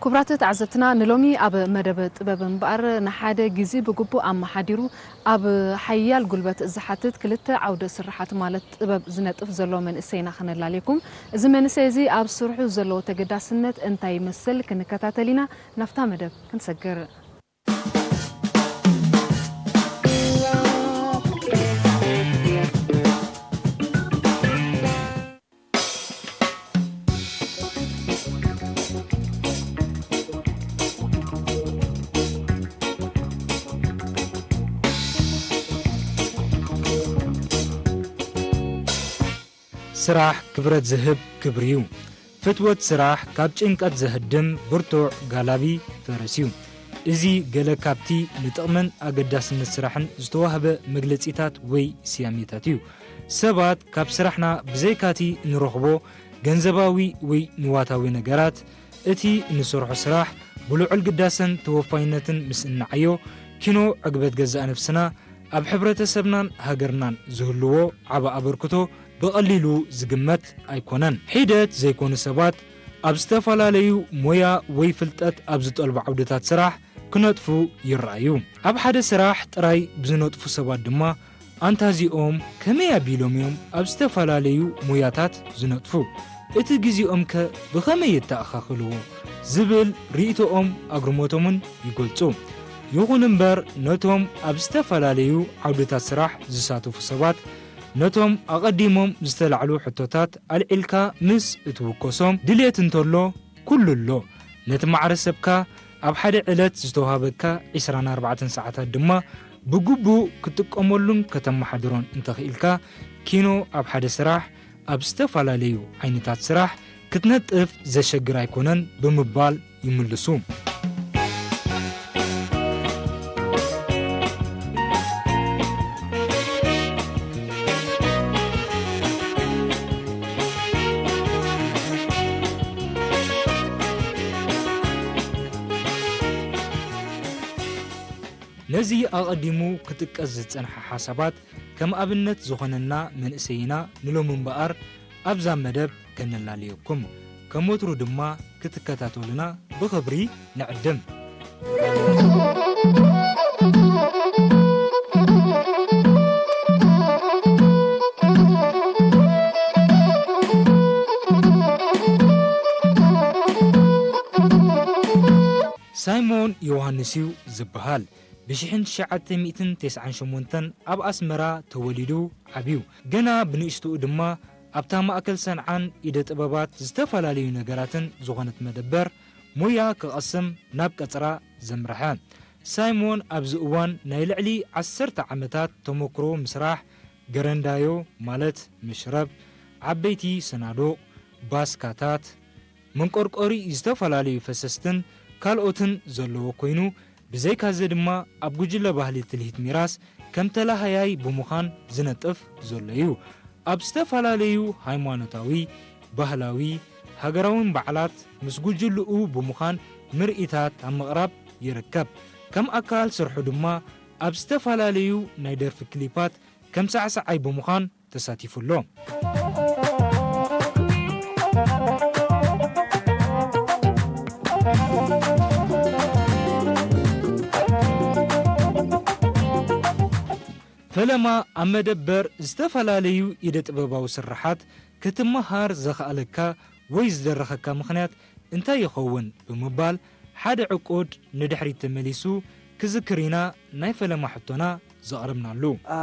ክቡራት ተዓዘብትና፣ ንሎሚ ኣብ መደብ ጥበብ እምበኣር ንሓደ ግዜ ብግቡእ ኣመሓዲሩ ኣብ ሓያል ጉልበት ዝሓትት ክልተ ዓውደ ስርሓት ማለት ጥበብ ዝነጥፍ ዘሎ መንእሰይና ክነላልየኩም። እዚ መንእሰይ እዚ ኣብ ስርሑ ዘለዎ ተገዳስነት እንታይ ይመስል ክንከታተል ኢና። ናብታ መደብ ክንሰግር። ስራሕ ክብረት ዝህብ ክብሪ እዩ። ፍትወት ስራሕ ካብ ጭንቀት ዘህድም ብርቱዕ ጋላቢ ፈረስ እዩ። እዚ ገለ ካብቲ ንጥቕምን ኣገዳስነት ስራሕን ዝተዋህበ መግለጺታት ወይ ስያሜታት እዩ። ሰባት ካብ ስራሕና ብዘይካቲ እንረኽቦ ገንዘባዊ ወይ ንዋታዊ ነገራት፣ እቲ እንሰርሖ ስራሕ ብልዑል ግዳሰን ተወፋይነትን ምስ እንዓዮ፣ ኪኖ ዕግበት ገዛእ ነፍስና ኣብ ሕብረተሰብናን ሃገርናን ዝህልዎ ዓቢ ኣበርክቶ ብቐሊሉ ዝግመት ኣይኮነን። ሒደት ዘይኮኑ ሰባት ኣብ ዝተፈላለዩ ሞያ ወይ ፍልጠት ኣብ ዝጠልቡ ዓውድታት ስራሕ ክነጥፉ ይረኣዩ። ኣብ ሓደ ስራሕ ጥራይ ብዝነጥፉ ሰባት ድማ፣ ኣንታ እዚኦም ከመይ ኣቢሎም እዮም ኣብ ዝተፈላለዩ ሞያታት ዝነጥፉ? እቲ ግዜኦምከ ብኸመይ የተኣኻኽልዎ? ዝብል ርእይቶኦም ኣግርሞቶምን ይገልጹ። ይኹን እምበር፣ ነቶም ኣብ ዝተፈላለዩ ዓውድታት ስራሕ ዝሳተፉ ሰባት፣ ነቶም ኣቐዲሞም ዝተላዕሉ ሕቶታት ኣልዒልካ ምስ እትውከሶም፣ ድልየት እንተሎ፣ ኩሉ ኣሎ። ነቲ ማዕረ ሰብካ ኣብ ሓደ ዕለት ዝተዋህበካ ዒስራን ኣርባዕተን ሰዓታት ድማ ብግቡእ ክትጥቀመሉን ከተመሓድሮን እንተኽኢልካ፣ ኪኖ ኣብ ሓደ ስራሕ፣ ኣብ ዝተፈላለዩ ዓይነታት ስራሕ ክትነጥፍ ዘሸግር ኣይኮነን ብምባል ይምልሱ። ነዚ ኣቐዲሙ ክጥቀስ ዝጸንሐ ሓሳባት ከም ኣብነት ዝኾነና መንእሰይና ንሎሚ እምበኣር ኣብዛ መደብ ከነላልየኩም፣ ከም ወትሩ ድማ ክትከታተሉና ብኽብሪ ንዕድም። ሳይሞን ዮሃንስ እዩ ዝበሃል። ብሽሕን ትሽዓተ ሚእትን ተስዓን ሸሞንተን ኣብ ኣስመራ ተወሊዱ ዓብዩ። ገና ብንእሽትኡ ድማ ኣብታ ማእከል ሰንዓን ኢደ ጥበባት ዝተፈላለዩ ነገራትን ዝኾነት መደበር ሞያ ክቐስም ናብ ቀጽራ ዘምርሐ። ሳይሞን ኣብዚ እዋን ናይ ልዕሊ ዓሰርተ ዓመታት ተመክሮ ምስራሕ ገረንዳዮ ማለት መሽረብ፣ ዓበይቲ ሰናዱቕ፣ ባስካታት፣ መንቆርቆሪ ዝተፈላለዩ ፈሰስትን ካልኦትን ዘለዎ ኮይኑ፣ ብዘይካዚ ድማ ኣብ ጉጅለ ባህሊ ትልሂት ሚራስ ከም ተላሃያይ ብምዃን ዝነጥፍ ዘሎ እዩ። ኣብ ዝተፈላለዩ ሃይማኖታዊ፣ ባህላዊ፣ ሃገራውን በዓላት ምስ ጉጅልኡ ብምዃን ምርኢታት ኣብ ምቕራብ ይርከብ። ከም ኣካል ስርሑ ድማ ኣብ ዝተፈላለዩ ናይ ደርፊ ክሊፓት ከም ሳዕሳዓይ ብምዃን ተሳቲፉ ኣሎ። ፈለማ ኣብ መደበር ዝተፈላለዩ ኢደ ጥበባዊ ስርሓት ክትመሃር ዘኽኣለካ ወይ ዝደረኸካ ምኽንያት እንታይ ይኸውን ብምባል ሓደ ዕቁድ ንድሕሪት ተመሊሱ ክዝክር ኢና ናይ ፈለማ ሕቶና ዘቕረብናሉ። ኣ፣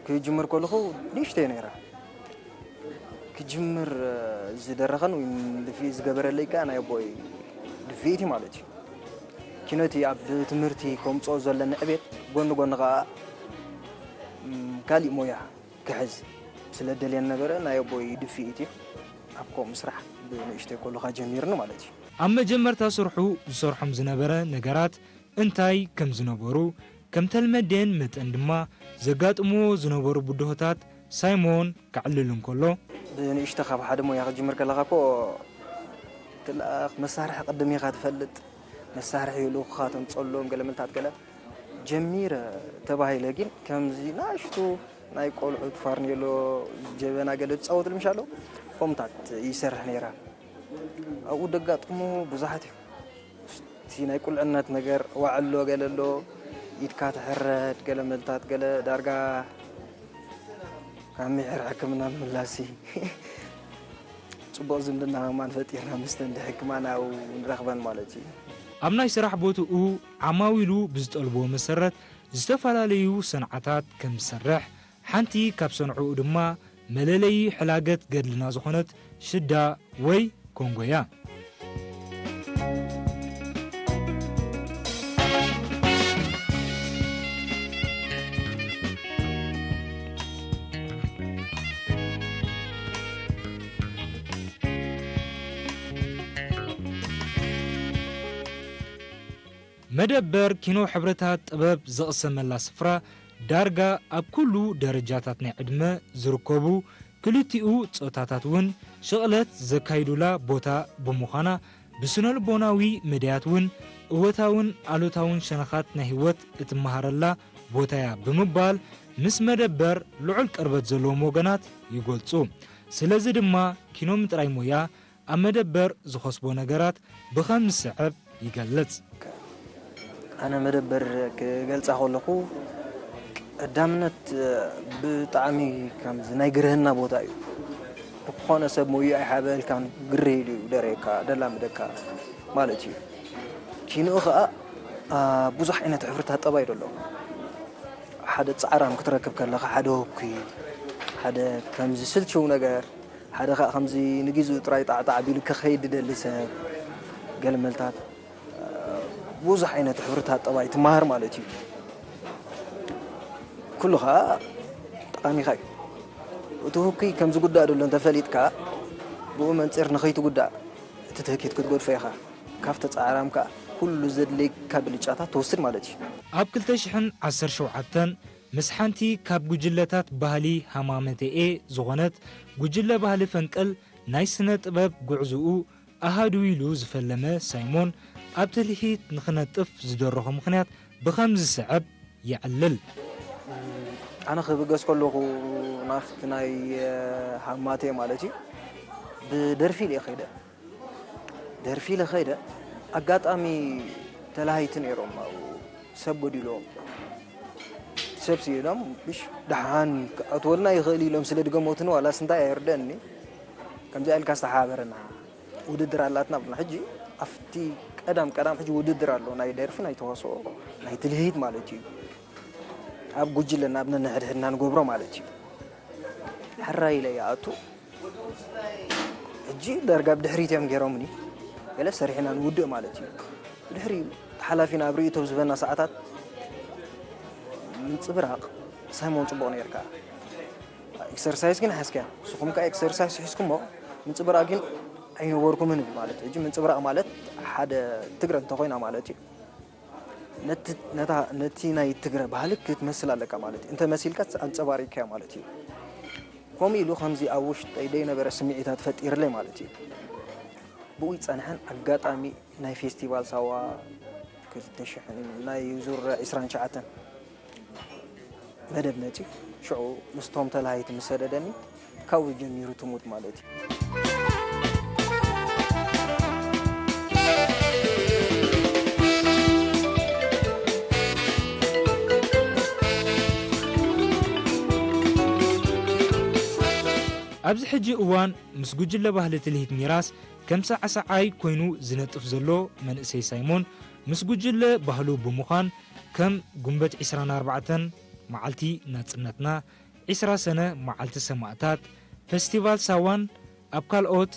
ክጅምር ከለኹ ንእሽተይ ነይራ። ክጅምር፣ እ፣ ዝደረኸን ወይ ድፍኢት ዝገበረለይ ከኣ ናይ ኣቦይ ድፍኢት እዩ ማለት እዩ። ኪኖቲ ኣብ ትምህርቲ ከምጽኦ ዘለኒ ዕቤት ጎኒ ጎኒ ከኣ፣ እም፣ ካሊእ ሞያ ክሕዝ ስለ ደልየን ነበረ፣ ናይ ኣቦይ ድፍኢት እዩ። ኣብ ከምኡ ስራሕ ብንእሽተይ ከለኻ ጀሚርኒ ማለት እዩ። ኣብ መጀመርታ ስርሑ ዝሰርሖም ዝነበረ ነገራት እንታይ ከም ዝነበሩ፣ ከም ተልመዴን መጠን ድማ ዘጋጥምዎ ዝነበሩ ብድሆታት ሳይሞን ከዕልል እንከሎ፣ ብንእሽቶ ካብ ሓደ ሞያ ክጅምር ከለኻ እኮ ትለኣኽ፣ መሳርሒ ቅድም ኢኻ ትፈልጥ፣ መሳርሒ ይልኡኹኻ ተምጸሎም ገለ መልታት ገለ ጀሚረ ተባሂለ፣ ግን ከምዚ ናእሽቱ ናይ ቆልዑት ፋርኔሎ፣ ጀበና ገለ ዝጻወትሉ ምሽ ኣሎ፣ ከምታት ይሰርሕ ነይረ። ኣብኡ ደጋጥሙ ብዙሓት እዮም። እቲ ናይ ቁልዕነት ነገር ዋዕሎ ገለ ኣሎ፣ ኢድካ ትሕረድ፣ ገለ መልታት፣ ገለ ዳርጋ ካብ ምሕር ሕክምና ምምላስ እዩ። ጽቡቕ ዝምድና ከማን ፈጢርና ምስተን ድሕክማን ኣብኡ ንረኽበን ማለት እዩ። ኣብ ናይ ስራሕ ቦትኡ ዓማዊሉ ብዝጠልብዎ መሰረት ዝተፈላለዩ ሰንዓታት ከም ዝሰርሕ፣ ሓንቲ ካብ ሰንዕኡ ድማ መለለዪ ሕላገት ገድልና ዝኾነት ሽዳ ወይ ኮንጎ እያ። መደበር ኪኖ ሕብርታት ጥበብ ዝቕሰመላ ስፍራ ዳርጋ ኣብ ኩሉ ደረጃታት ናይ ዕድመ ዝርከቡ ክልቲኡ ጾታታት እውን ሽቕለት ዘካይዱላ ቦታ ብምዃና ብስነልቦናዊ መዳያት እውን እወታውን ኣሉታውን ሸነኻት ናይ ህይወት እትመሃረላ ቦታ እያ ብምባል ምስ መደበር ልዑል ቅርበት ዘለዎም ወገናት ይገልጹ። ስለዚ ድማ ኪኖ ምጥራይ ሞያ ኣብ መደበር ዝኸስቦ ነገራት ብኸም ዝስዕብ ይገልጽ። ኣነ መደበር ክገልጻ ከለኹ ቀዳምነት ብጣዕሚ ከምዚ ናይ ግርህና ቦታ እዩ። ብኾነ ሰብ ሞዩ ኣይሓበልካን ግርህ ኢሉ እዩ ደርየካ ደላምደካ ማለት እዩ። ኪንኡ ኸኣ አ፣ ብዙሕ ዓይነት ሕብርታት ጠባይ ደሎ። ሓደ ጻዕራም ክትረክብ ከለኻ ሓደ ህኩይ፣ ሓደ ከምዚ ስልችው ነገር፣ ሓደ ኸኣ ከምዚ ንጊዜኡ ጥራይ ጣዕጣዕ ቢሉ ክኸይድ ዝደሊ ሰብ፣ ገለ መልታት፣ እ፣ ብዙሕ ዓይነት ሕብርታት ጠባይ ትመሃር ማለት እዩ። ኩሉ ኸኣ ጠቓሚኻ እዩ። እቲ ህኩይ ከም ዝጉዳእ ደሎ እንተፈሊጥካ፣ ብኡ መንጽር ንኸይትጉዳእ እቲ ትህኪት ክትገድፎ ኢኻ። ካብ ተጻዕራምካ ኩሉ ዘድልየካ ብልጫታት ትወስድ ማለት እዩ። ኣብ ክልተ ሽሕን ዓሰርተ ሸውዓተን ምስ ሓንቲ ካብ ጉጅለታት ባህሊ ሃማመተኤ ዝኾነት ጉጅለ ባህሊ ፈንቅል ናይ ስነ ጥበብ ጉዕዝኡ ኣሃዱ ኢሉ ዝፈለመ ሳይሞን ኣብ ትልሂት ንኽነጥፍ ዝደረኾ ምኽንያት ብኸም ዝስዕብ የዕልል። ኣነ ክብገስ ከለኹ ናብቲ ናይ ሃማቴ ማለት እዩ ብደርፊ ኢለ ከይደ። ደርፊ ኢለ ከይደ ኣጋጣሚ ተላሃይቲ ነይሮም ኣብኡ ሰብ ጎዲሎም ሰብ ስኢኖም ብሽ ደሓን ክኣትወልና ይኽእል ኢሎም ስለ ድገመቱኒ ዋላስ እንታይ ኣይርደእኒ። ከምዚኣ ኢልካ ዝተሓባበረና ውድድር ኣላትና ብና ሕጂ ኣብቲ ቀዳም ቀዳም ሕጂ ውድድር ኣሎ ናይ ደርፊ ናይ ተዋስኦ ናይ ትልሂት ማለት እዩ። ኣብ ጉጅለና ኣብ ነንሕድሕድና ንገብሮ ማለት እዩ። ሕራይ ኢለ ይኣቱ ሕጂ ዳርጋ ብድሕሪት እዮም ገይሮምኒ ገለ ሰሪሕና ንውድእ ማለት እዩ። ብድሕሪ ሓላፊና ኣብ ርእይቶ ዝህበና ሰዓታት ምንፅብራቕ ሳይሞን ፅቡቕ ነርካ። ኤክሰርሳይዝ ግን ሓዝክያ ንስኹም ከ ኤክሰርሳይዝ ሒዝኩሞ ምንፅብራቕ ግን ኣይነበርኩምን ማለት እዩ። ሕጂ ምንፅብራቕ ማለት ሓደ ትግረ እንተኮይና ማለት እዩ። ነቲ ናይ ትግረ ባህሊ ክትመስል ኣለካ ማለት እዩ። እንተ መሲልካ ኣንፀባሪቅካዮ ማለት እዩ። ከምኡ ኢሉ ከምዚ ኣብ ውሽጠይ ዘይነበረ ስምዒታት ፈጢርለይ ማለት እዩ። ብኡ ይፀንሐን ኣጋጣሚ ናይ ፌስቲቫል ሳዋ ክልተ ሽሕን ናይ ዙር ዕስራን ትሽዓተን መደብ መፂኡ ሽዑ ምስቶም ተላሃይቲ ምስ ሰደደኒ ካብኡ ጀሚሩ ትሙት ማለት እዩ። ኣብዚ ሕጂ እዋን ምስ ጉጅለ ባህሊ ትልሂት ሚራስ ከም ሳዕሳዓይ ኮይኑ ዝነጥፍ ዘሎ መንእሰይ ሳይሞን ምስ ጉጅለ ባህሉ ብምዃን ከም ጉንበት ዕስራን ኣርባዕተን መዓልቲ ናጽነትና፣ ዕስራ ሰነ መዓልቲ ሰማእታት፣ ፈስቲቫል ሳዋን ኣብ ካልኦት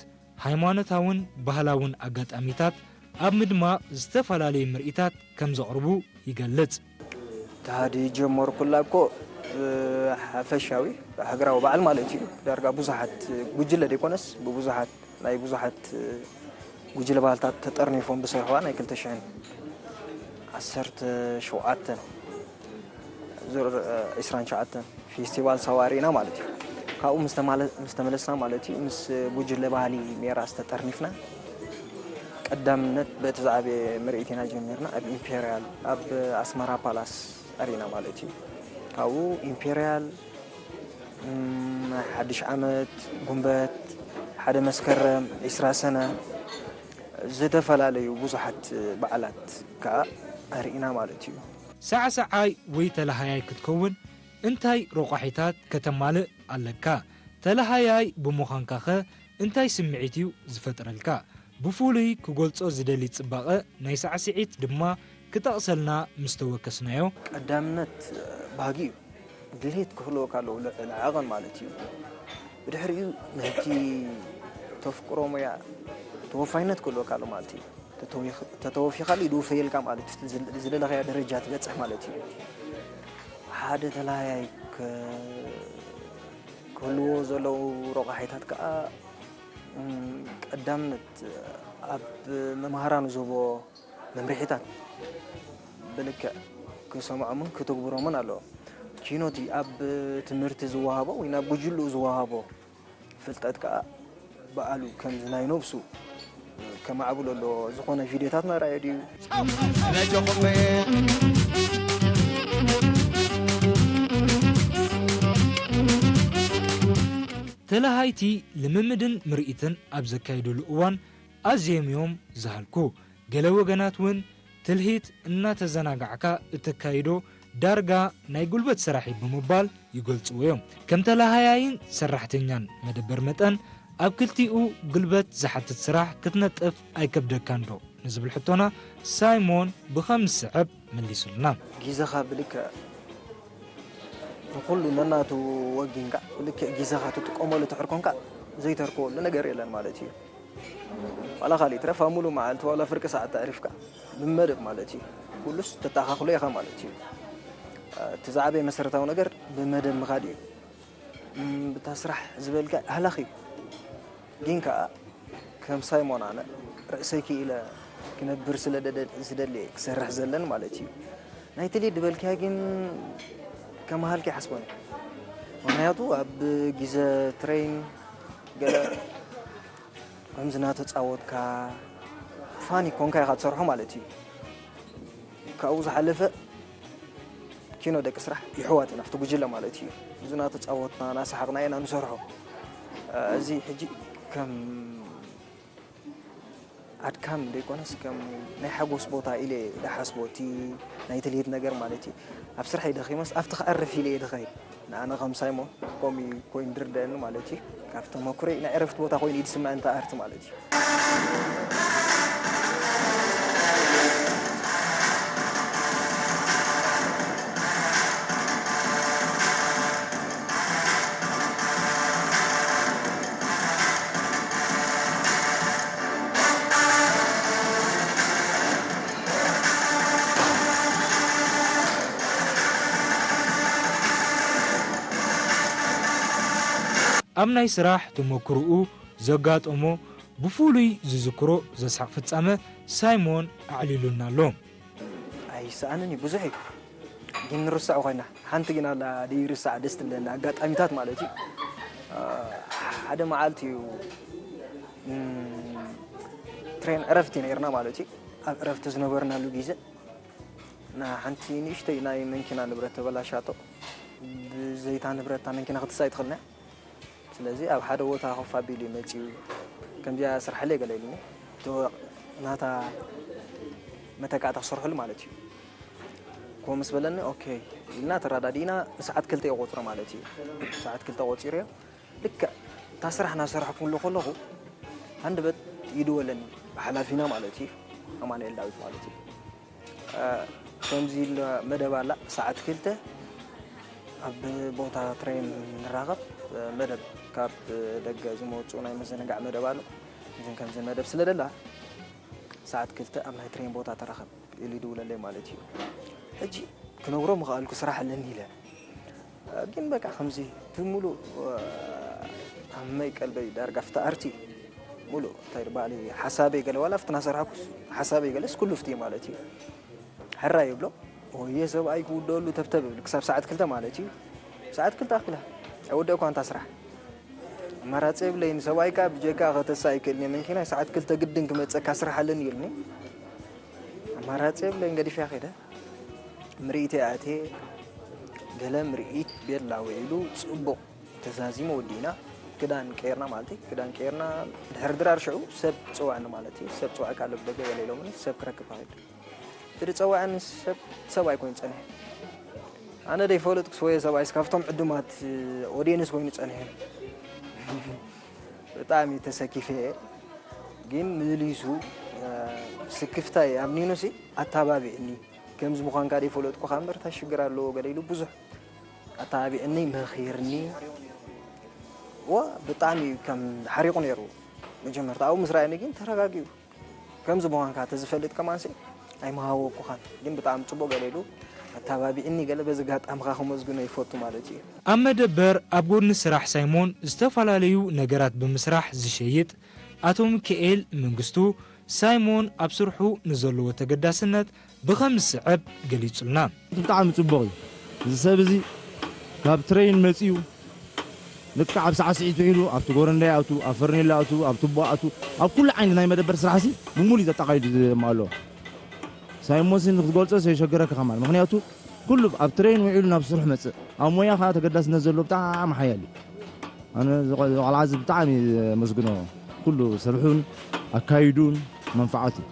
ሃይማኖታውን ባህላውን ኣጋጣሚታት ኣብ ምድማቕ ዝተፈላለዩ ምርኢታት ከም ዘቕርቡ ይገልጽ። ታሃዲ ጀመርኩላ እኮ ሓፈሻዊ ሃገራዊ በዓል ማለት እዩ። ዳርጋ ብዙሓት ጉጅለ ዘይኮነስ ብብዙሓት ናይ ብዙሓት ጉጅለ ባህልታት ተጠርኒፎም ብሰርሕዋ ናይ ክልተ ሽሕን ዓሰርተ ሸውዓተን ዙር ዕስራን ትሽዓተን ፌስቲቫል ሳዋ ኣሪና ማለት እዩ። ካብኡ ምስ ተማለ-፣ ምስ ተመለስና ማለት እዩ፣ ምስ ጉጅለ ባህሊ ሜራስ ተጠርኒፍና ቀዳምነት በቲ ዝዓበየ ምርኢት ኢና ጀሚርና። ኣብ ኢምፔርያል፣ ኣብ ኣስመራ ፓላስ ኣሪና ማለት እዩ። ካብኡ ኢምፔርያል፣ እም፣ ሓድሽ ዓመት፣ ጉንበት፣ ሓደ መስከረም፣ ዕስራ ሰነ፣ ዝተፈላለዩ ብዙሓት በዓላት ከዓ ኣርኢና ማለት እዩ። ሳዕሳዓይ ወይ ተላሃያይ ክትከውን እንታይ ረቋሒታት ከተማልእ ኣለካ? ተላሃያይ ብምዃንካኸ እንታይ ስምዒት እዩ ዝፈጥረልካ? ብፍሉይ ክገልጾ ዝደሊ ጽባቐ ናይ ሳዕስዒት ድማ ክጠቕሰልና ምስ ተወከስናዮ። ቀዳምነት ባህጊ እዩ። ድሌት ክህልወካ ኣለዎ፣ ልዕሊ ዓቐን ማለት እዩ። ብድሕሪኡ ናይቲ ተፍቅሮ ሞያ ተወፋይነት ክህልወካ ኣሎ ማለት እዩ። ተተወፊኻሉ ይድውፈየልካ ማለት እዩ። ዝደለኻዮ ደረጃ ትበጽሕ ማለት እዩ። ሓደ ተላያይ ክህልዎ ዘለዉ ረቋሒታት ከዓ ቀዳምነት ኣብ መምሃራኑ ዝህቦ መምርሒታት ብልክዕ ክሰምዖምን ክትግብሮምን ኣለዎ። ኪኖቲ ኣብ ትምህርቲ ዝወሃቦ ወይ ናብ ጉጅልኡ ዝወሃቦ ፍልጠት ከዓ በዓሉ ከምዚ ናይ ነብሱ ከማዕብሎ ኣለዎ። ዝኾነ ቪድዮታት ናርኣዮ ድዩ? ተለሃይቲ ልምምድን ምርኢትን ኣብ ዘካይዱሉ እዋን ኣዝዮም እዮም ዝሃልኩ። ገለ ወገናት እውን ትልሂት እናተዘናጋዕካ እተካይዶ ዳርጋ ናይ ጉልበት ስራሕ እዩ ብምባል ይገልጽዎ እዮም። ከም ተለሃያይን ሰራሕተኛን መደበር መጠን ኣብ ክልቲኡ ጉልበት ዝሓትት ስራሕ ክትነጥፍ ኣይከብደካን ዶ ንዝብል ሕቶና ሳይሞን ብኸም ዝስዕብ መሊሱልና። ግዜኻ ብልክዕ ንኹሉ ነናቱ ወጊንካ ብልክዕ ግዜኻ ትጥቀመሉ ትሕር ኮንካ ዘይተርክበሉ ነገር የለን ማለት እዩ። ዋላ ካልእ ይትረፍ ኣብ ሙሉእ መዓልቲ ዋላ ፍርቂ ሰዓት ኣዕሪፍካ ብመደብ ማለት እዩ። ኩሉስ ተተኣኻኽሎ ኢኻ ማለት እዩ። እቲ ዝዓበየ መሰረታዊ ነገር ብመደብ ምኻድ እዩ። እም፣ ብታ ስራሕ ዝበልካ ሃላኽ እዩ። ግን ከኣ ከም ሳይሞን ኣነ ርእሰይ ክኢለ ክነብር ስለ ደደ-፣ ዝደሊ እየ ክሰርሕ ዘለን ማለት እዩ። ናይ ትልሂት ዝበልካያ ግን ከም ሃልኪ ይሓስቦን እየ። ምኽንያቱ ኣብ ግዜ ትሬን ገለ ከምዚ እናተጻወትካ ፋኒ ኮንካ ኢኻ ትሰርሖ ማለት እዩ። ካብኡ ዝሓለፈ ኪኖ ደቂ ስራሕ ይሕዋት ኢና፣ ኣብቲ ጉጅለ ማለት እዩ። እዚ እናተጻወትና እናሰሓቕና ኢና ንሰርሖ። እዚ ሕጂ ከም ኣድካሚ ዘይኮነስ ከም ናይ ሓጎስ ቦታ ኢለ እየ ዝሓስቦ፣ እቲ ናይ ትልሂት ነገር ማለት እዩ። ኣብ ስራሕ እየ ደኺመስ ኣብቲ ክኣርፍ ኢለ እየ ዝኸይድ። ንኣነ ከም ሳይሞን ከምኡ እዩ ኮይኑ ዝርደአኒ ማለት እዩ። ካብቲ ተመክሮይ ናይ ዕረፍቲ ቦታ ኮይኑ እዩ ዝስምዐኒ እቲ ኣርቲ ማለት እዩ። ኣብ ናይ ስራሕ ተመክሮኡ ዘጋጠሞ ብፍሉይ ዝዝክሮ ዘስሕቕ ፍጻመ ሳይሞን ኣዕሊሉልና ኣሎ። ኣይሰኣንን እዩ፣ ብዙሕ እዩ። ግን ንርስዖ ኮይና። ሓንቲ ግን ኣላ ደይርሳዕ ደስ ትብለኒ ኣጋጣሚታት ማለት እዩ። አ፣ ሓደ መዓልቲ እዩ፣ እም፣ ትሬን ዕረፍቲ ነይርና ማለት እዩ። ኣብ ዕረፍቲ ዝነበርናሉ ግዜ፣ ና ሓንቲ ንእሽተይ ናይ መንኪና ንብረት ተበላሻቶ። ብዘይታ ንብረት እታ መንኪና ክትሳ ኣይትኽእልን እያ። ስለዚ ኣብ ሓደ ቦታ ኮፍ ኣቢሉ እዩ መጺኡ። ከምዚኣ ስርሓለይ ገለ ኢሉኒ። እቶ ናታ መተካእታ ክሰርሐሉ ማለት እዩ። ከምኡ ምስ በለኒ፣ ኦኬ ኢልና ተረዳዲእና፣ ሰዓት ክልተ እዩ ቆጽሩ ማለት እዩ። ሰዓት ክልተ ቆጺሩ እዮ። ልክዕ እታ ስራሕ እናሰርሕኩሉ ከለኹ፣ ሃንደበት ይድወለኒ ብሓላፊና ማለት እዩ። ኣማኑኤል ዳዊት ማለት እዩ። እ፣ ከምዚ ኢልና መደብ ኣላ፣ ሰዓት ክልተ ኣብ ቦታ ትሬን ንራኸብ፣ እ፣ መደብ ካብ ደገ ዝመጹ ናይ ምዝንጋዕ መደብ ኣሎ። እዝን ከምዚ መደብ ስለ ደላ፣ ሰዓት ክልተ ኣብ ናይ ትሬን ቦታ ተራኸብ ኢሉ ይድውለለይ ማለት እዩ። ሕጂ ክነግሮ ምኽኣልኩ ስራሕ ኣለኒ ኢለ። ግን በቃ ከምዚ ብምሉእ ኣብ መይ ቀልበይ ዳርጋ ፍቲ ኣርቲ ሙሉእ እንታይ ድበሃል ሓሳበይ ገለ ዋላ ፍትና ሰርሓኩስ ሓሳበይ ገለስ ኩሉ ፍቲ ማለት እዩ። ሕራ ይብሎ ወየ ሰብኣይ ክውደሉ ተብተብ ይብል ክሳብ ሰዓት ክልተ ማለት እዩ። ሰዓት ክልተ ኣክላ ኣይወደእኳ እንታ ስራሕ ኣማራፂ የብለይን። ሰብኣይ ከዓ ብጀካ ከተሳ ኣይክእልን እየ። መንኪና ሰዓት ክልተ ግድን ክመፀካ ስራሕ ኣለኒ ኢልኒ። ኣማራፂ የብለይን ገዲፍያ ከይደ። ምርኢት ኣትየ ገለ ምርኢት ቤላ ውዒሉ ጽቡቕ ተዛዚሙ ወዲእና። ክዳን ቀይርና ማለት እዩ። ክዳን ቀይርና ድሕሪ ድራር ሽዑ ሰብ ጽውዐኒ ማለት እዩ። ሰብ ጽውዐካ ኣሎ ብደገ ገለ ኢሎምኒ፣ ሰብ ክረክብ ከይድ። እቲ ዝጸውዐኒ ሰብ፣ ሰብ ኣይኮይን ጸኒሑ። ኣነ ደይፈለጥኩስ ወየ ሰብኣይስ ካብቶም ዕዱማት ኦድየንስ ኮይኑ ጸኒሑ። ብጣዕሚ ተሰኪፈ እየ። ግን ምልሱ፣ እ፣ ስክፍታይ ኣብኒኑሲ ኣተባቢዕኒ። ከምዚ ምዃንካ ደይፈለጥኩኻ እምበር እንታይ ሽግር ኣለዎ ገለ ኢሉ ብዙሕ ኣተባቢዕኒ፣ መኺርኒ። ዋ፣ ብጣዕሚ እዩ ከም ሓሪቑ ነይሩ። መጀመርታ ኣብኡ ምስ ረኣየኒ ግን ተረጋጊኡ። ከምዚ ምዃንካ ተዝፈልጥ ከማንሲ ኣይምሃወኩኻን። ግን ብጣዕሚ ጽቡቕ ገለ ኢሉ ኣተባቢዕኒ ገለ በዚ ኣጋጣሚ ከኣ ከመስግኖ ይፈቱ ማለት እዩ። ኣብ መደበር ኣብ ጎድኒ ስራሕ ሳይሞን ዝተፈላለዩ ነገራት ብምስራሕ ዝሸይጥ ኣቶ ሚካኤል መንግስቱ፣ ሳይሞን ኣብ ስርሑ ንዘለዎ ተገዳስነት ብኸም ዝስዕብ ገሊጹልና። ብጣዕሚ ጽቡቕ እዩ። እዚ ሰብ እዚ ካብ ትሬን መጺኡ ልክዕ ኣብ ሰዓት ስዒት ውዒሉ ኣብቲ ጎረንዳ ይኣቱ፣ ኣብ ፈርኔሎ ይኣቱ፣ ኣብ ቱቦ ይኣቱ፣ ኣብ ኩሉ ዓይነት ናይ መደበር ስራሕሲ ብምሉእ እዩ ዘጠቓሊሉ ዘማልኦ። ሳይሞንሲ ንክትገልጾ ዘይሸግረካ ከማን። ምኽንያቱ ኩሉ ኣብ ትሬን ውዒሉ ናብ ስርሑ መጽእ። ኣብ ሞያ ከኣ ተገዳስነት ዘለዎ ብጣዕሚ ሓያል እዩ። ኣነ ዝቐ-፣ ዝቐልዓ እዚ ብጣዕሚ ዘመስግኖ። ኩሉ ስርሑን ኣካይዱን መንፈዓት እዩ።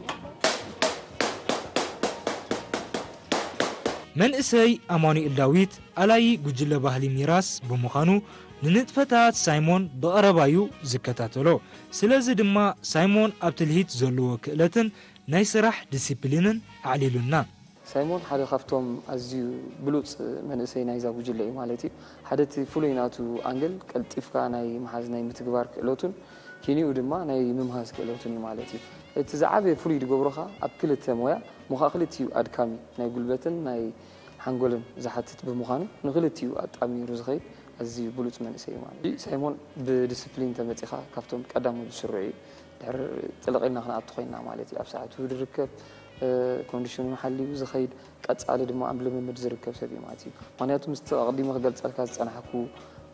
መንእሰይ ኣማኑኤል ዳዊት ኣላዪ ጉጅለ ባህሊ ሚራስ ብምዃኑ፣ ንንጥፈታት ሳይሞን ብቐረባ እዩ ዝከታተሎ። ስለዚ ድማ ሳይሞን ኣብ ትልሂት ዘለዎ ክእለትን ናይ ስራሕ ዲሲፕሊንን ኣዕሊሉና። ሳይሞን ሓደ ካብቶም ኣዝዩ ብሉጽ መንእሰይ ናይዛ ጉጅለ እዩ ማለት እዩ። ሓደ እቲ ፍሉይ ናቱ ኣንግል ቀልጢፍካ ናይ ምሓዝ ናይ ምትግባር ክእለቱን ኪኒኡ ድማ ናይ ምምሃዝ ክእለቱን እዩ ማለት እዩ። እቲ ዝዓበየ ፍሉይ ዝገብሮ ኸኣ ኣብ ክልተ ሞያ፣ እሞ ኸኣ ክልቲኡ ኣድካሚ ናይ ጉልበትን ናይ ሓንጎልን ዝሓትት ብምዃኑ ንክልቲኡ ኣጣሚሩ ዝኸይድ ኣዝዩ ብሉጽ መንእሰይ እዩ ማለት እዩ። ሳይሞን ብዲስፕሊን ተመጺኻ ካብቶም ቀዳሞት ዝስርዑ እዩ። ድሕሪ ጥልቕ ኢልና ክንኣቱ ኮይንና ማለት እዩ። ኣብ ሰዓቱ ዝርከብ፣ እ፣ ኮንዲሽኑ ሓልዩ ዝኸይድ፣ ቀጻሊ ድማ ኣብ ልምምድ ዝርከብ ሰብ እዩ ማለት እዩ። ምኽንያቱ ምስቲ ኣቕዲመ ክገልጸልካ ዝጸናሕኩ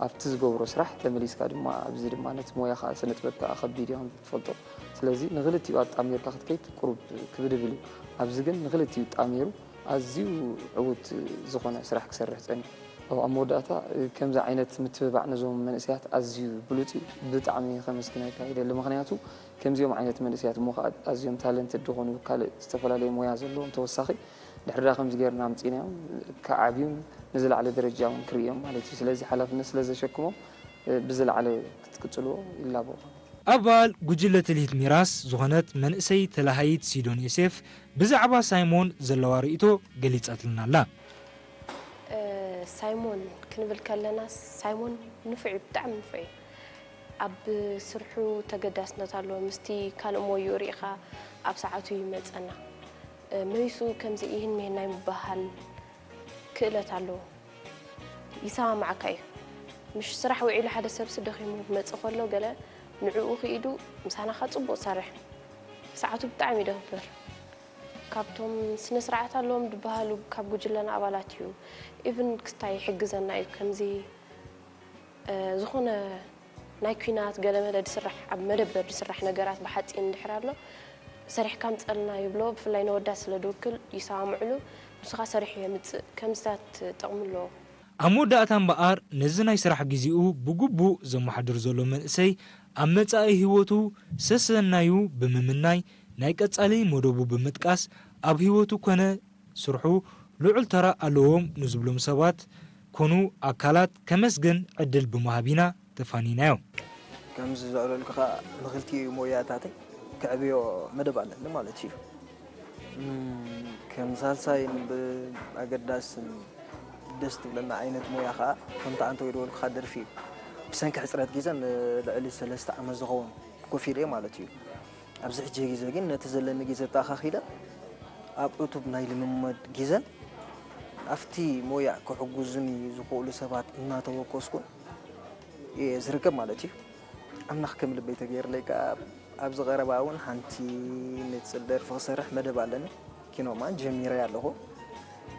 ኣብቲ ዝገብሮ ስራሕ ተመሊስካ ድማ ኣብዚ ድማ ነቲ ሞያ ከኣ ስነ ጥበብ ከኣ ከቢድ እዩ ከም ትፈልጦ። ስለዚ ንክልቲኡ ኣጣሚርካ ክትከይድ ቁሩብ ክብድብል እዩ። ኣብዚ ግን ንክልቲኡ ጣሚሩ ኣዝዩ ዕዉት ዝኾነ ስራሕ ክሰርሕ ጸኒሑ። ኣብ መወዳእታ ከምዚ ዓይነት ምትብባዕ ነዞም መንእሰያት ኣዝዩ ብሉጽ እዩ። ብጣዕሚ ከመስግነካ ይደሊ። ምኽንያቱ ከምዚኦም ዓይነት መንእሰያት እሞ ከኣ ኣዝዮም ታለንትድ ዝኾኑ ካልእ ዝተፈላለየ ሞያ ዘለዎም ተወሳኺ ድሕሪ ዳ ከምዚ ጌርና ኣምጺእናዮም ክዓብዩን ንዝለዓለ ደረጃ እውን ክርእዮም ማለት እዩ። ስለዚ ሓላፍነት ስለ ዘሸክሞም ብዝለዓለ ክትቅጽልዎ ይላቦ። ኣባል ጉጅለ ትልሂት ሚራስ ዝኾነት መንእሰይ ተላሃይት ሲዶን ዮሴፍ ብዛዕባ ሳይሞን ዘለዋ ርእይቶ ገሊጻትልና ኣላ። እ፣ ሳይሞን ክንብል ከለና፣ ሳይሞን ንፉዕ እዩ፣ ብጣዕሚ ንፉዕ እዩ። ኣብ ስርሑ ተገዳስነት ኣለዎ። ምስቲ ካልእ ሞይኡ ርኢኻ ኣብ ሰዓቱ ይመጸና። እ፣ መይሱ ከምዚ ይህን ሜን ናይ ምበሃል ክእለት ኣለዎ። ይሰማማዓካ እዩ። ምሽ ስራሕ ውዒሉ ሓደ ሰብሲ ደኺሙ ክመጽእ ከሎ ገለ ንዕኡ ክኢዱ ምሳናኻ ጽቡቕ ሰርሕ። ሰዓቱ ብጣዕሚ እዩ ደኽብር። ካብቶም ስነ ስርዓት ኣለዎም ዝበሃሉ ካብ ጉጅለና ኣባላት እዩ። ኢቭን ክስታይ ይሕግዘና እዩ። ከምዚ፣ እ፣ ዝኾነ ናይ ኲናት ገለመለ ዝስራሕ፣ ኣብ መደበር ዝስራሕ ነገራት ብሓጺን እንድሕር ኣሎ፣ ሰሪሕካ ኣምጸልና ይብሎ። ብፍላይ ነወዳት ስለ ዝውክል ይሰማምዕሉ። ንሱ ኸኣ ሰሪሑ የምጽእ። ከምዚታት ጥቕሚ ኣለዎ። ኣብ መወዳእታ እምበኣር፣ ነዚ ናይ ስራሕ ግዜኡ ብግቡእ ዘመሓድር ዘሎ መንእሰይ፣ ኣብ መጻኢ ህይወቱ ሰሰናዩ ብምምናይ፣ ናይ ቀጻሊ መደቡ ብምጥቃስ፣ ኣብ ህይወቱ ኮነ ስርሑ ልዑል ተራ ኣለዎም ንዝብሎም ሰባት ኮኑ ኣካላት ከመስግን ዕድል ብምሃብ ኢና ተፋኒናዮ። ከምዚ ዘዕለልኩኻ ንኽልቲኡ ሞያታተይ ከዕብዮ መደብ ኣለኒ ማለት እዩ። እም፣ ከም ሳልሳይን ብኣገዳስን ደስ ትብለና ዓይነት ሞያ ኸኣ ከምቲ ኣንተ ወይ ዝበልኩኻ ደርፊ እዩ። ብሰንኪ ሕጽረት ግዜ ንልዕሊ ሰለስተ ዓመት ዝኸውን ኮፍ ኢለ ማለት እዩ። ኣብዚ ሕጂ ግዜ ግን ነቲ ዘለኒ ግዜ ኣተኣኻኺለ ኣብ ዕቱብ ናይ ልምምድ ግዜን ኣብቲ ሞያ ክሕግዙኒ ዝኽእሉ ሰባት እናተወከስኩን እየ ዝርከብ ማለት እዩ። ኣምላኽ ከም ልበይ ተገይርለይ ከኣ ኣብዚ ቀረባ እውን ሓንቲ ንጽል ደርፊ ክሰርሕ መደብ ኣለኒ። ኪኖማን ጀሚረ ኣለኹ።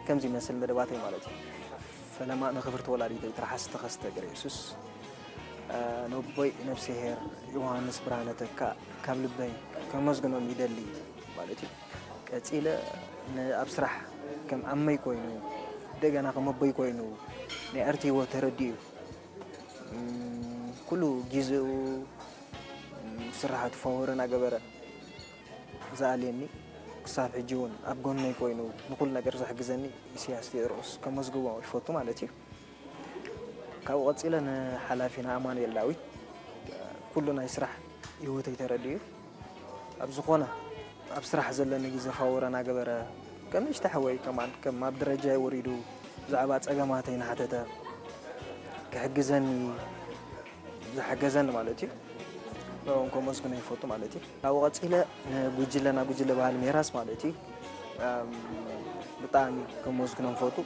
ከምዚ ይመስል መደባተይ ማለት እዩ። ፈለማ ንኽብርቲ ወላዲተይ ትርሓስ ተኸስተ ገረየሱስ፣ እ፣ ነቦይ ነፍስሄር ዮሃንስ ብርሃነ ተካ ካብ ልበይ ከመስግኖም ይደሊ ማለት እዩ። ቀጺለ ን-፣ ኣብ ስራሕ ከም ዓመይ ኮይኑ፣ እንደገና ከም ኣቦይ ኮይኑ ናይ ኣርቲ ህይወት ተረዲኡ፣ እም፣ ኩሉ ግዜኡ ስራሓቱ ፋወረ እናገበረ ዝኣልየኒ፣ ክሳብ ሕጂ እውን ኣብ ጎነይ ኮይኑ ንኹሉ ነገር ዝሕግዘኒ ኢሳያስ ቴድሮስ ከመዝግቦ ይፈቱ ማለት እዩ። ካብኡ ቀጺለ ንሓላፊና ኣማኑኤል ዳዊት፣ ኩሉ ናይ ስራሕ ህይወተይ ተረዲኡ፣ ኣብ ዝኾነ ኣብ ስራሕ ዘለኒ ግዜ ፋወረ እናገበረ፣ ከም ንእሽተ ሓወይ ከማን ከም ኣብ ደረጃይ ወሪዱ ብዛዕባ ጸገማተይ እናሓተተ ክሕግዘኒ፣ ዝሓገዘኒ ማለት እዩ። ንዕኦም ከመስግኖ ይፈቱ ማለት እዩ። ካብኡ ቀጺለ ንጉጅለና፣ ጉጅለ ባህሊ ሜራስ ማለት እዩ። እም፣ ብጣዕሚ ከመስግኖም ይፈቱ።